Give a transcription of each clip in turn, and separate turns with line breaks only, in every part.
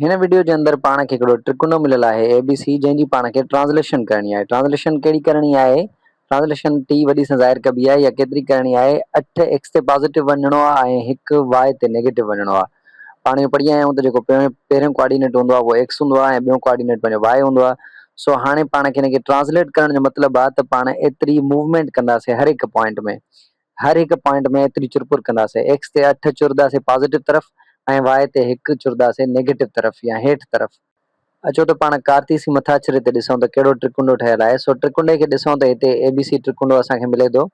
هن وڊيو جي اندر پاڻ کي هڪڙو ٽرڪنڊو مليل آهي اي بي سي جنهن جي پاڻ کي ٽرانسليشن ڪرڻي آهي. ٽرانسليشن ڪهڙي ڪرڻي آهي؟ ٽرانسليشن ٽي وڏي سان ظاهر ڪبي آهي يا ڪيتري ڪرڻي آهي؟ اٺ ايڪس تي پازيٽو وڃڻو آهي ۽ هڪ واء تي نيگيٽو وڃڻو آهي. پاڻ اهو پڙهي آيا آهيون ته جيڪو پهريون ڪوآرڊينيٽ هوندو آهي اهو ايڪس هوندو آهي ۽ ٻيون ڪوآرڊينيٽ پنهنجو واء هوندو آهي. سو هاڻي پاڻ کي هن کي ٽرانسليٽ ڪرڻ جو مطلب آهي ته پاڻ ايتري موومينٽ ڪنداسين هر هڪ پوائنٽ ۾. هر هڪ پوائنٽ ۾ ايتري چرپر ڪنداسين. ايڪس تي اٺ چرداسين پازيٽو طرف ۽ وائي تي هڪ چرداسين نيگيٽو طرف يا هيٺ طرف. اچو ته پاڻ ڪارتيسي مٿاڇري تي ڏسون ته ڪهڙو ٽرڪنڊو ٺهيل آهي. سو ٽرڪنڊي کي ڏسون ته هتي اي بي سي ٽرڪنڊو اسان کي ملي ٿو.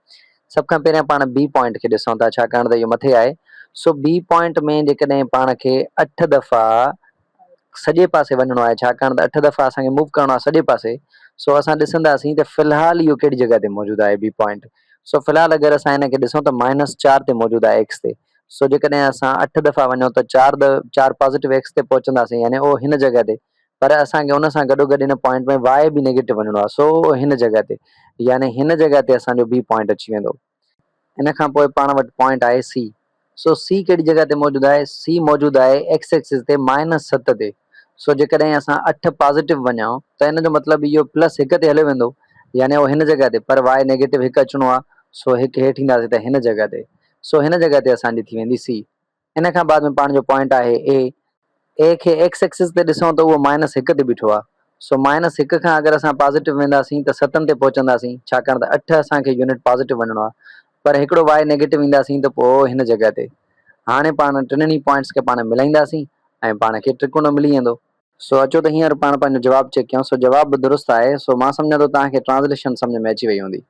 سڀ کان پهريان پاڻ بي پوائنٽ کي ڏسون ٿا ڇاڪاڻ ته اهو مٿي آهي. سو بي پوائنٽ ۾ جيڪڏهن پاڻ کي اٺ دفعا سڄي پاسي وڃڻو آهي ڇاڪاڻ ته اٺ دفعا اسان کي موو ڪرڻو آهي سڄي پاسي سو اسان ڏسنداسين ته في الحال اهو ڪهڙي جڳهه تي موجود آهي بي پوائنٽ سو في الحال اگر اسان هن کي ڏسون ته مائنس چار تي موجود آهي ايڪس تي سو جيڪڏهن اسان اٺ دفعا وڃون ته چار چار پازيٽو ايڪس تي پهچنداسين يعني اهو هن جڳهه تي پر اسان کي ان سان گڏو گڏ هن پوائنٽ ۾ وائي به نيگيٽو وڃڻو آهي سو هن جڳهه تي يعني هن جڳهه تي اسان جو بي پوائنٽ اچي ويندو. ان کان پوء پاڻ وٽ پوائنٽ آهي سي. سو سي ڪهڙي جڳهه تي موجود آهي؟ سي موجود آهي ايڪس ايڪسز تي مائنس ست تي. سو جيڪڏهن اسان اٺ پازيٽو وڃون ته ان جو مطلب اهو پلس هڪ تي هليو ويندو يعني اهو هن جڳهه تي پر واء نيگيٽو هڪ اچڻو آهي سو هڪ هيٺ اينداسين ته هن جڳهه تي. سو هن جڳهه تي اسان جي ٿي ويندي سي. ان کان بعد ۾ پاڻ جو پوائنٽ آهي اي. اي کي ايڪس ايڪسز تي ڏسون ته اهو مائنس هڪ تي بيٺو آهي. سو مائنس هڪ کان اگر اسان پازيٽو وينداسين ته ستن تي پهچنداسين ڇاڪاڻ ته اٺ اسان کي يونٽ پازيٽو وڃڻو آهي پر هڪڙو واء نيگيٽو اينداسين ته پوء هن جڳهه تي. هاڻي پاڻ ٽنهي پوائنٽس کي پاڻ ملائينداسين ۽ پاڻ کي ٽرڪونو ملي ويندو. سو اچو ته هينئر پاڻ پنهنجو جواب چيڪ ڪيون. سو جواب به درست آهي. سو مان سمجهان ٿو توهان کي ٽرانسليشن سمجهه ۾ اچي وئي هوندي.